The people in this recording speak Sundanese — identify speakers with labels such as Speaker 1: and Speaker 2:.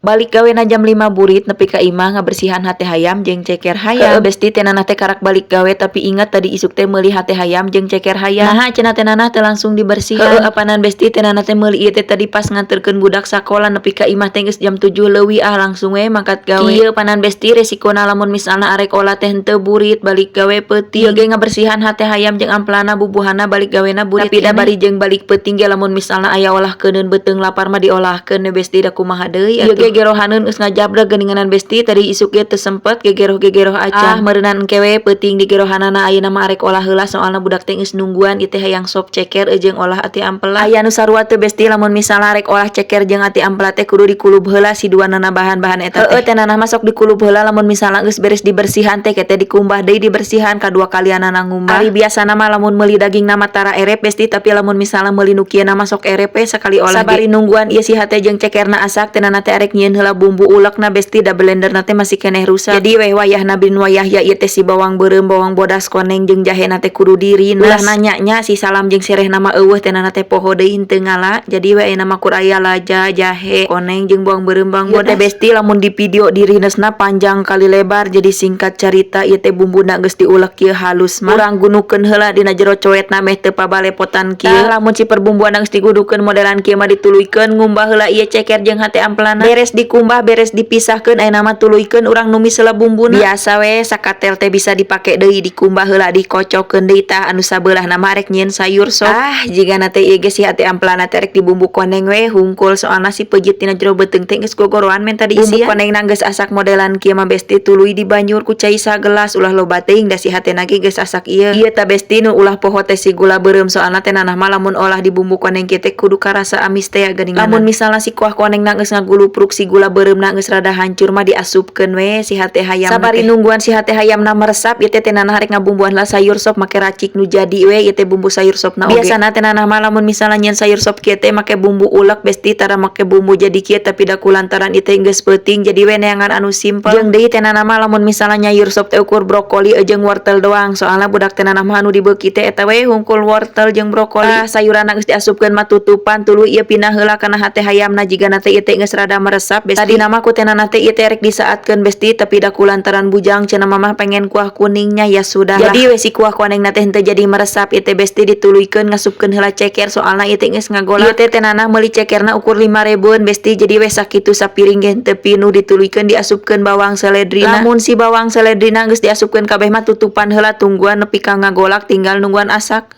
Speaker 1: Balik gawena jam 5 burit, nepi ka imah ngabersihan hate hayam jeung ceker hayam. Heeh, besti, teh Nanah teh karak balik gawe, tapi ingat tadi isuk teh meuli hate hayam jeung ceker hayam. Naha cenah teh Nanah teh langsung dibersihan? Heeh, apanan, besti, teh Nanah teh meuli ieu teh tadi pas nganterkeun budak sakola, nepi ka imah teh geus jam 7 leuwih, ah, langsung we mangkat gawe. Kieu panan, besti, resikona lamun misalna arek olah teh henteu burit, balik gawe peuting. Ieu ge ngabersihan hate hayam jeung amplana, bubuhana balik gawena burit. Tapi da bari jeung balik peuting ge, lamun misalna aya olah keuneun beuteung lapar mah diolahkeun we, besti, da kumaha deui atuh. Ieu ge gerohaneun geus ngajabra geuninganan, besti, tadi isuk ge teu sempet gegeroh-gegeroh acan. Ah, meureunan engke we peuting di gerohanana, ayeuna mah arek olah heula, soalna budak teh geus nungguan. Ieu teh hayang sop ceker jeung olah ati ampela. Aya nu sarua teu, besti, lamun misalna arek olah ceker jeung ati ampela teh kudu dikulub heula si duanana bahan-bahan eta teh? Heeh, teh Nanah mah sok dikulub heula. Lamun misalna geus beres dibersihan teh, teh dikumbah deui, dibersihan, kadua kalianana ngumbah. Ari biasana mah lamun meuli daging mah tara erep, besti, tapi lamun misalna meuli nu kieu mah sok erep we sakali olah. Sabari nungguan ieu si hate jeung cekerna asak, teh Nanah teh arek nyieun heula bumbu ulekna, besti, da blenderna teh masih keneh rusak. Jadi weh wayahna bin wayah ya, ieu teh si bawang beureum, bawang bodas, koneng jeung jahena teh kudu dirinas. Ulah nanya nya, si salam jeung serehna mah euweuh, teh Nanah teh poho deui henteu ngala. Jadi we ayeuna mah kur aya laja, jahe, koneng jeung bawang beureum, bawang bodas. Besti, lamun di video dirinesna panjang kali lebar. Jadi singkat carita, ieu teh bumbuna geus diulek kieu halus mah, urang gunukeun heula dina jero coetna meh teu pabalepotan kieu. Lamun si perbumbuan geus digudukeun modelan kieu mah, dituluykeun ngumbah heula ieu ceker jeung hate ampelana. Beres dikumbah, beres dipisahkeun, ayeuna mah tuluykeun urang numis heula bumbuna. Biasa we, sakatel teh bisa dipake deui, dikumbah heula, dikocokeun deui. Tah, anu sabeulahna mah arek nyieun sayur sop. Ah, jigana teh ieu ge si hate ampelana teh rek dibumbu koneng we hungkul, soalna si peujit tina jero beuteung teh geus gogoroan menta diisian. Bumbu konengna geus asak modelan kieu mah, besti, tuluy dibanyur ku cai sagelas, ulah loba teuing da si hatena ge geus asak ieu. Ieu tah, besti, nu ulah poho teh si gula beureum, soalna teh Nanah mah lamun olah dibumbu koneng kieu teh kudu karasa amis teh geuningan. Lamun misalna si kuah konengna geus ngagulupruk, si gula beureumna geus rada hancur mah, diasupkeun we si hate hayam. Sabari nungguan si hate hayamna meresap, ieu teh teh Nanah rek ngabumbuan lah sayur sop make racik nu jadi we ieu teh bumbu sayur sopna oge. Biasana teh Nanah mah lamun misalna nyieun sayur sop kieu teh make bumbu ulek, besti, tara make bumbu jadi kieu, tapi da kulantaran ieu teh geus peuting, jadi we neangan anu simpel. Jeung deui teh Nanah mah lamun misalna nyayur sop teh ukur brokoli jeung wortel doang, soalna budak teh Nanah mah anu dibeuki teh eta we hungkul, wortel jeung brokoli. Ah, sayuranna geus diasupkeun mah tutupan, tuluy ieu pindah heula kana hate hayamna. Jigana teh ieu teh geus rada meresap, besti. Tadina mah ku teh Nanah teh ieu teh rek disaatkeun, besti, tapi da kulantaran bujang cenah mamah pengen kuah kuningnya, ya sudah. Jadi we si kuah konengna teh henteu jadi meresap ieu teh, besti, dituluykeun ngasupkeun heula ceker, soalna ieu teh geus ngagolak. Ieu teh teh Nanah meuli cekerna ukur 5 ribuan, besti, jadi we sakitu sapiring ge henteu pinuh. Dituluykeun diasupkeun bawang seledrina. Lamun si bawang seledrina geus diasupkeun kabeh mah, tutupan heula, tungguan nepi ka ngagolak, tinggal nungguan asak.